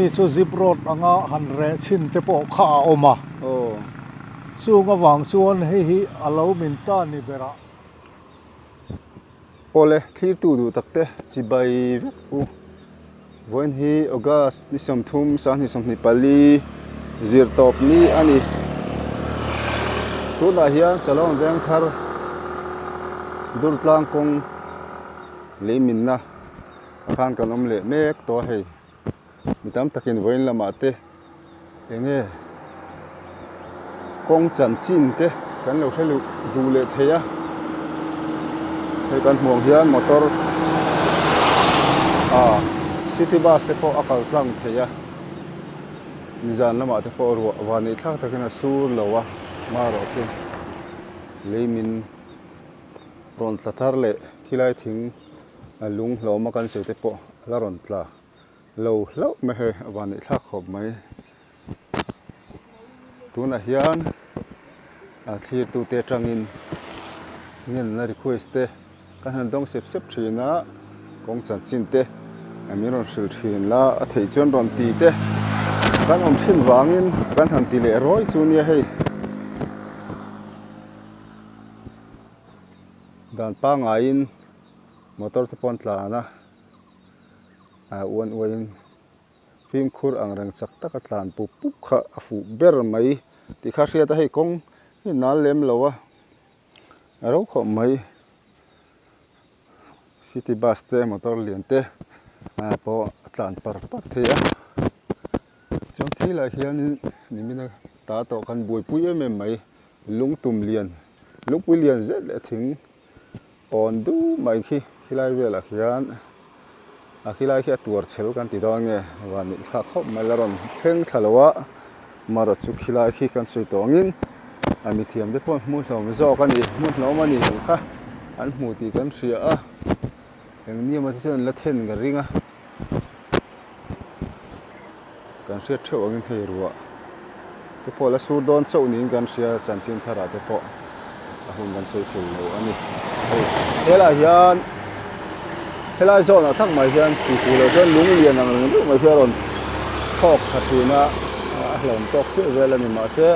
Mi chu zip road anga han reh chhin te pawh kha a awm a. Chung avang chuan hei hi a lo min ta ni ber a. Awle, thlirtu duh tak te chibai vek u. Vawiin hi August ni 30 2024 zir tawp ni a ni. Tunah hian Salon Vengthar Durtlang kawng leiminna khan kan awm leh mek tawh a hei. Mi tam takin vawiin lamah te eng nge kawng chanchin te kan lo hre luh duh leh thei a hei kan hmuh ang hian motor ah city bus te pawh a kal tlang thei a nizan lamah te pawh ruah van neih thlak takin a sur lo a marawh chu lei min rawn tla thar leh khilai thing a lung hlawm a kan sawi te pawh a la rawn tla. Lo hlauh mai hei a van neih thlak khawp mai. Tunah hian a thlirtute atangin ngenna request te kan han dawng sep sep thin a, kawng chanchin te min rawn hrilh thin la, a theih chuan rawn ti te kan awm thin vangin kan han ti leh rawi chu nia hei. Dan pangaiin motor te pawh an tlan a. Ah uan uaiin fimkhur ang reng chak taka tlan pup pup kha a fuh ber mai tih kha hriat a hei kawng hi nal lem lo a a ro khawp mai city bus te motor lian te ah pawh a tlan par par thei a chuan khilaiah hianin nimina ta tawh khan buaipui em em mai lungtum lian lungpui lian zet leh thing. Awn du mai khi khilai velah khian a khilai khi a tuar chhel kan ti dawn nge van nih thlak khawp mai la rawn thleng thla lo a marawh chu khilai khi kan sawi tawh angin a mithiam te pawh hmu hlawm zawk a ni hmu hlawm a ni tih kha an hmu tih kan hria a eng ni emaw te chuan an la then ka ring a kan hriat theuh angin hei ruah te pawh la sur dawn chauh niin kan hria chanchin tharah te pawh a hun kan sawi thei lo a ni hei helaiah hian helai zawnah tak mai hian tih lo chuan lung lian ang reng deuh mai hi a rawn thawk tha thin a a hlawm tawk chiah vel a ni mahse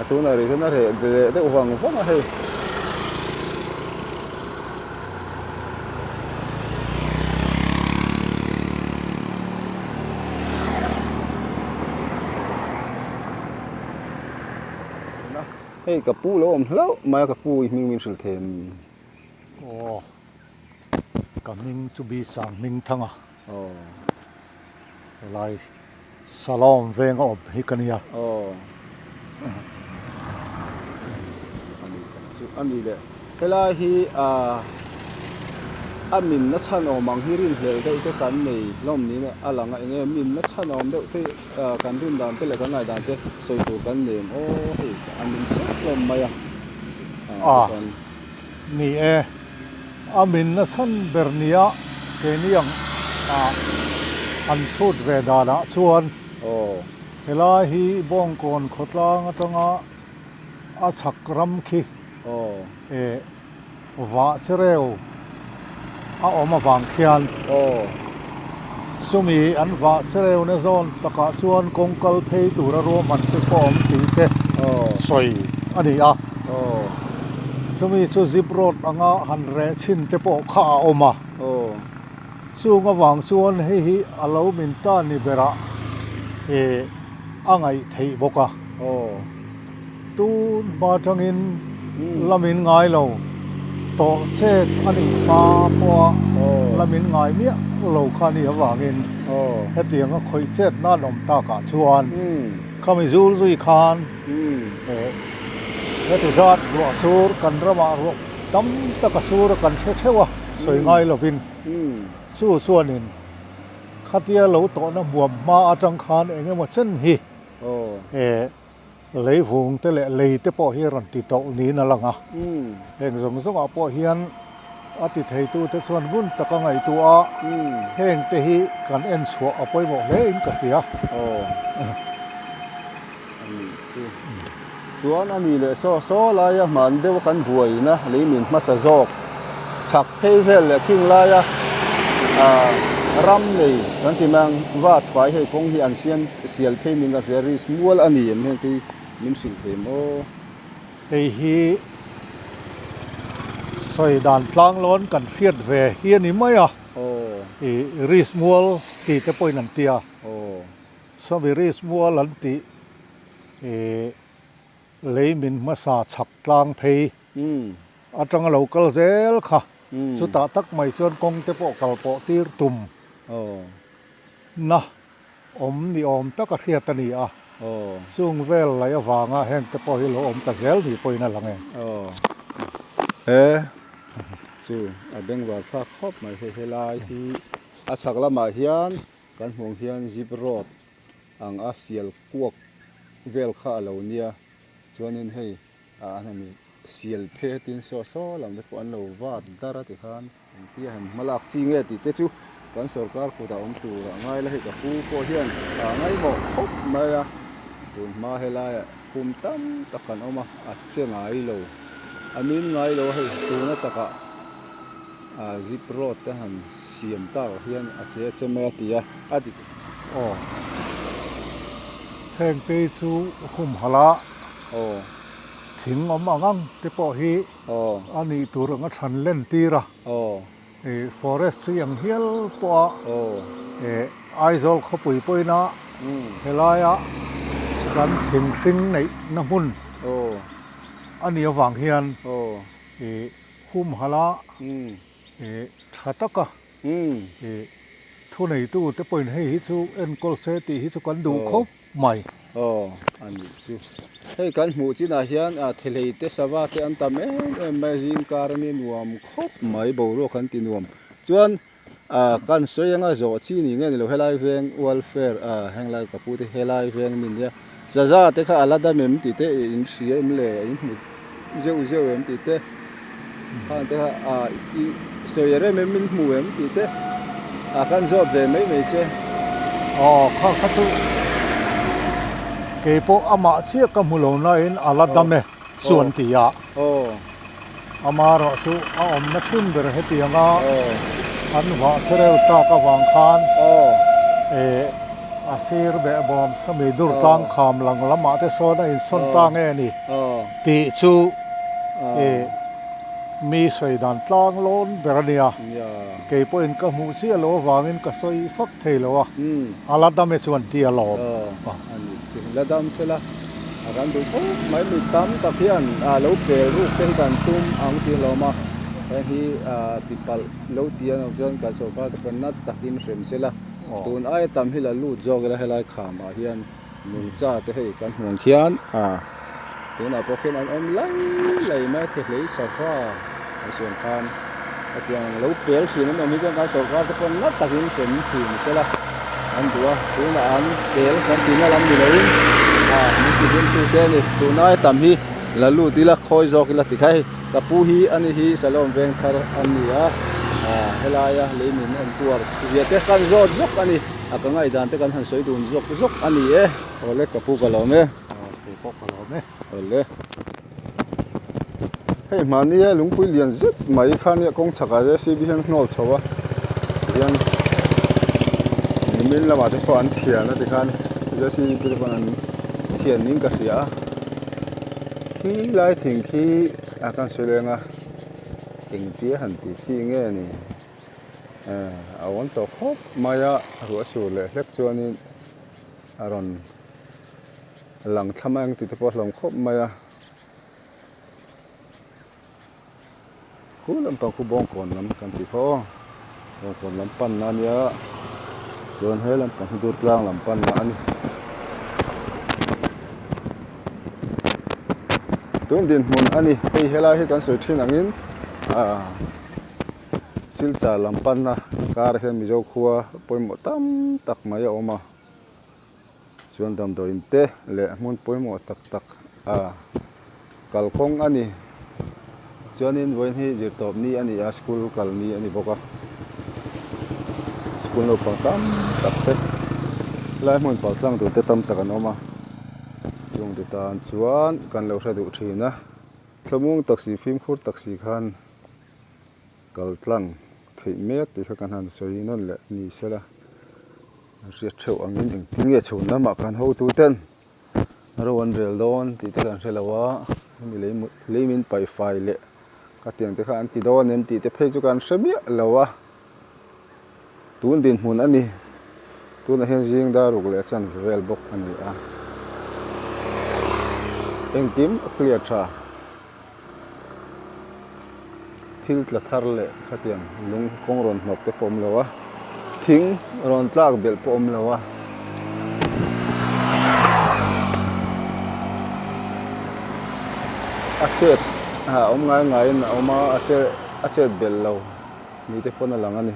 a tunah rih chuan a reh leh deuh vang vang a hei. Hei ka pu lo awm hlauh mai a ka pu i hming min hrilh thei em? Aw ka hming chu Bi Sang hming thang a. Aw. Helai Salawm veng a awm hi ka nia. Aw. Ani tak chu a ni le. Helai hi ah a minna chhan awm ang hi rinhlelh deuh te kan nei hlawm niin a lang a, eng nge minna chhan awm deuh te kan rin dan te leh kan ngaih dan te sawi tur kan nei em aw hei a min sek hlawm mai a. Ah ni e. A minna chhan ber nia keini ang ah an chhut ve danah chuan helai hi Bawngkawn khawtlang atanga a chhak ram khi vah chereu a awm avang khian chumi an vah chereuna zawn takah chuan kawng kal phei tura ruahman te pawh awm tih te sawi a ni a. Chumi chu zip road anga han reh chhin te pawh kha a awm a. Chung avang chuan hei hi a lo min ta ni berah a ngaih theih bawk a. Tun hma atangin lamin ngai lo tawh chet a nih hma pawha lamin ngai miah lo kha a nih avangin hetianga khawih chet nan awm takah chuan khami zul zui khan heti zat ruah sur kan ramah ruah tam tak a sur a kan hre theuh a sawi ngai lovin chu chuanin khatia lo tawhna hmuam hma atang khan eng emaw chen hi Lei vung te leh lei te pawh hi a rawn ti tawh niin a lang a. Heng zawng zawngah pawh hian a ti theitute chuan ngun taka ngaihtuah a, heng te hi kan en chhuah a pawimawh hle in ka hria. Aw a nih chu. Chuan a ni leh saw saw laia hman deuh a kan buaina lei min hmasa zawk chhak phei vel leh khing laia ah. Ram nei kan ti mai ang vat fai hei kawng hi an siam sial phei min ka hria risk mual a ni em heng te hi min hrilh thei maw? Hei hi sawi dan tlang lawn kan hriat ve hi a ni mai a, ih risk mual tih te pawhin an ti a, sawmi risk mual an tih ih lei min hmasa chhak tlang phei atanga lo kal zel kha chutah tak mai chuan kawng te pawh kal pawh tir tum na awm ni awm taka hriat a ni a, chung vel laih avanga heng te pawh hi lo awm ta zel ni pawhin a lang e. He chu a bengvar thlak khawp mai hei helai hi a chhak lamah hian kan hmuh ang hian zip road ang a sial kuak vel kha a lo nia chuanin hei an han sial phe tin saw saw lam te pawh an lo vat dar a tikhan engtia han hma lak chi nge tih te chu kan sorkar kutah awm tur a ngai la hei ka pu pawh hian a ngaihmawh khawp mai a tun hma helaiah kum tam tak kan awm a a che ngai lo a min ngai lo a hei tuna takah zip road te han siam tak ah hian a che a che mai a ti a a dik. Aw heng te chu humhalh a thing awm ang ang te pawh hi a nih tur anga than len tir a ih forest hi ang hial pawh a ih Aizawl khawpui pawhin a helaia kan thing hring neih na hmun a nih avang hian ih humhalh a ih tha taka Ih, thuneitu te pawhin hei hi chu enkawl se tih hi chu kan duh khawp mai. Aw, a nih chu. Hei kan hmuh chinah hian thelei te sava te an tam em em mai a, zing kar ania nuam khawp mai, boruak an ti nuam. Chuan kan sawi anga zawh chi ni nge ni lo helai veng welfare henglai ka pu te helai veng mi nia saza te kha a la dam em tih te in hria em le in hmu zeuh zeuh em tih te. Khang te kha ah i sawi rem em min hmu em tih te ah khan zawt ve mai mai che. Aw kha kha chu keipawh amah chiah ka hmu lo nain a la dam e chu an ti a. Amaherawh chu a awmna thin ber hetiang a an vah che reuh tak avang khan eh a sir behbawm sawmi dur tlang kham lang lamah te sawn a insawn ta nge ni tih chu Ih, mi sawi dan tlang lawn ber a nia. Kei pawhin ka hmuh chiah loh avangin ka sawi fak thei lo a, a la dam e chuan ti a lawm. Aw, a nih chu. La dam sela, a kan duh khawp mai. Mi tam tak hian lo pel ruk te hi kan tum ang tih a lawm a, heng hi tipalh lo ti a nawm chuan kan sorkar te pawn nat takin hrem sela, tun aia tam hi la lut zawk ila helai khamah hian. Nungcha te hei kan hmuh ang khian tunah pawh khian an awm lai lai mai a thehlei sava an sawi ang khan hetiang ang lo pel thin an awm hi chuan kan sorkar te pawh nat takin hrem thin sela an duh a tunah an pel kan tihna lam ni loin min ti hlim tu te a ni tuna ai tam hi la lut ila khawi zawk ila tikha hei ka pu hi ani hi Salom Vengthar an ni a helaia lei min entuar zia te kan zawt zawk a ni. A ka ngaihdan te kan han sawi dun zawk zawk a ni e. Awle ka pu ka lawm e. Aw kei pawh ka lawm e. Awle. Hei hmahnia lungpui lian zet mai kha nia kawng chhakah JCB hian hnawl chho a tihian nimin lamah te pawh an thian a tikhan JCB te pawn an thian niin ka hria a khi lai thing khi a kan sawi leng a engtia han tih chi nge ni. A awm tawh khawp mai a, ruah sur leh hlek chuanin a rawn lang thla mai ang tih te pawh a hlawm khawp mai a. Khu lampang khu bawngkawn lam kan tih kha aw, bawngkawn lam panna a nia chuan he lampang hi durtlang lam panna a ni. Tun dinhmun a ni, hei helai hi kan sawi thin angin aaa. Silchar lam panna karah hian Mizo khua pawimawh tam tak mai a awm a, chuan damdawiin te leh hmun pawimawh tak tak a kalkawng a ni. Chuanin vawiin hi zirtawp ni a ni a, school kal ni a ni bawk a, school naupang tam tak te lai hmun paltlang tur te tam tak an awm a, chung te tan chuan kan lo hre duh thin a, thlamuang tak si fimkhur tak si khan. Kal tlang theih mek tih kha kan han sawi nawn leh ni sela an hriat theuh angin engtin nge chhun lamah kan hotu ten ro an rel dawn tih te kan hre lo a hemi lei lei min paih fai leh ka tiang te kha an ti dawn em tih te phei chu kan hre miah lo a tun dinhmun a ni tunah hian zing dar ruk leh a chanve vel bawk a ni a engkim a clear tha. Thil tla thar leh khatiang lung kawng rawn hnawk te pawh awm lo a, thing rawn tlak belh pawh awm lo a. A chet a awm ngai ngaiin a awm a, a che a chet belh lo ni te pawn a lang a ni.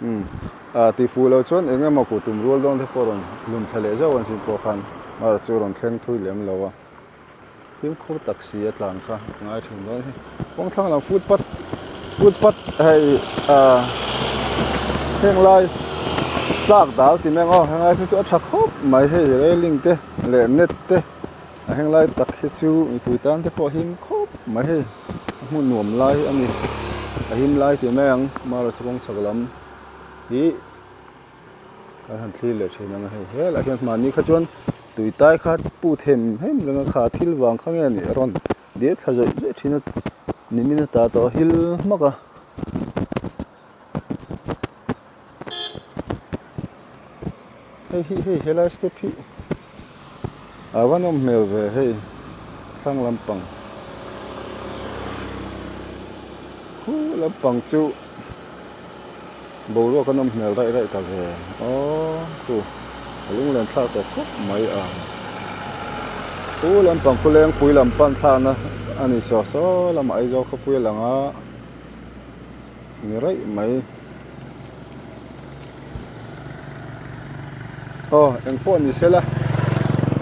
Umm ah tih fuh loh chuan eng emaw kut tum rual dawn te pawh rawn lum thla leh zauh an sin pawh khan erawh chu rawn thleng thui lem lo a. Fimkhur tak si a tlan kha a ngai thin dawn hi. Kawng thlang lam footpath footpath hei ah heng lai tlak dal ti mai ang aw heng lai te chu a tha khawp mai hei railing te leh net te a heng lai tak hi chu mipui tan te pawh a him khawp mai hei a hmun nuam lai a ni a him lai ti mai ang marawh chu kawng chhak lam hi. Kan han thlir leh thin ang a hei helai hian hmanni kha chuan tui tai kha put hem hem reng a kha thil vang kha nge nih a rawn dir thla zawih zawih thin a nimin a ta tawh a hil hmak a. Hei hi hei helai step hi a va nawm hmel ve hei thlang lampang khu lampang chu. Boruak a nawm hmel raih raih ta ve aw chu a lunglen thlak tawh khawp mai a chu lampang khawleng pui lam pan thlakna a ni saw saw lamah Aizawl khawpui a lang a ni raih mai aw engpawh ni sela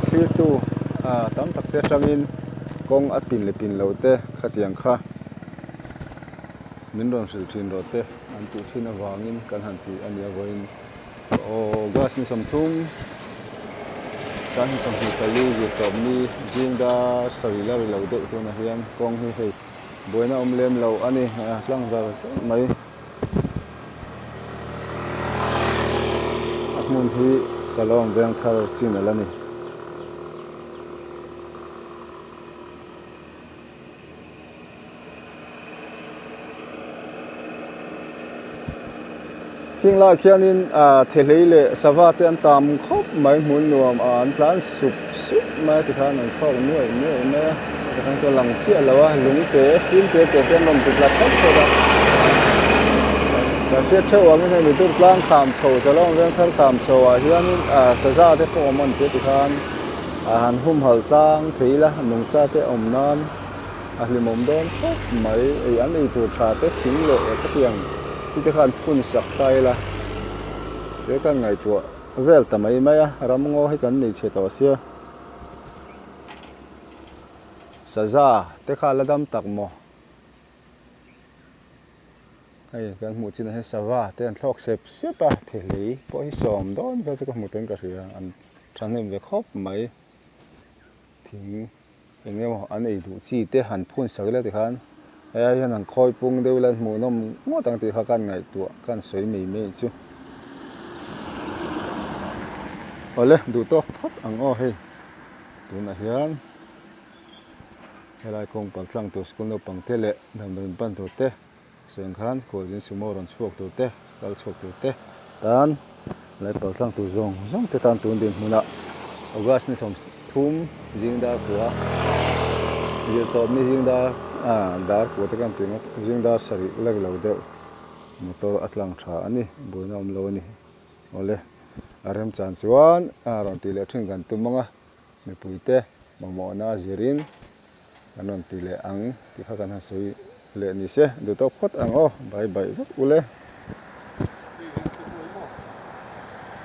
thiltu ah tam tak te atangin kawng a pin leh pin loh te khatiang kha. Min rawn hrilh thin rawh te an tih thin avangin kan han ti a nia vawiin aw gas ni 30 2024 zir tawp ni zing dar sarih la ri lo deuh tunah hian kawng hi hei buaina awm lem lo a ni a tlang zar zar mai a hmun hi Salawm Vengthar chin a la ni. Khing laiah khianin ah thehlei leh sava te an tam khawp mai hmun nuam ah an tlan sup sup mai a tikhan an chhuak nuaih nuaih mai a tikhan chuan lang chiah lo a lung te fim te te te an rawn ti tla thawt thawt a kan hriat theuh angin hei mitur tlang kham chho Salawng Vengthar kham chho ah hianin ah saza te pawh awm an ti a tikhan a han humhalh tlang thei ila nungcha te awm nan a hlimawm dawn khawp mai ei an ei tur tha te thing leh khatiang chi te khan phun sak ta ila te kan ngaihtuah vel ta mai mai a ramngaw hi kan nei chhe tawh sia saza te kha la dam tak maw. Hei kan hmuh chinah hian sava te an thlawk sep sep a thehlei pawh hi sawm dawn vel chu ka hmu tawhin ka hria an thahnem ve khawp mai thing eng emaw an ei duh chi te han phun sak ila tikhan hei ai hian han khawi pung deuh ila an hmuhnawm ngawt ang tih kha ka han ngaihtuah ka han sawi mai mai chu awle duh tawk phawt ang aw hei tunah hian. Helai kawng kal tlang tur school naupang te leh damdawiin pan tur te sawi khan khualzin sumo rawn chhuak tur te kal chhuak tur te tan helai kal tlang tur zawng zawng te tan tun dinhmunah August ni 30 zing dar kua zirtawp ni zing dar ah dar kua te kan tih ngawt zing dar sarih lek lo deuh motor a tlang tha a ni buaina awm lo a ni awle a remchan chuan a rawn tih leh thin kan tum ang a. Mipuite mamawhna a zirin kan rawn ti leh ang tih kha kan han sawi leh ni se. Duh tawk phawt ang aw, bai bai vek ule.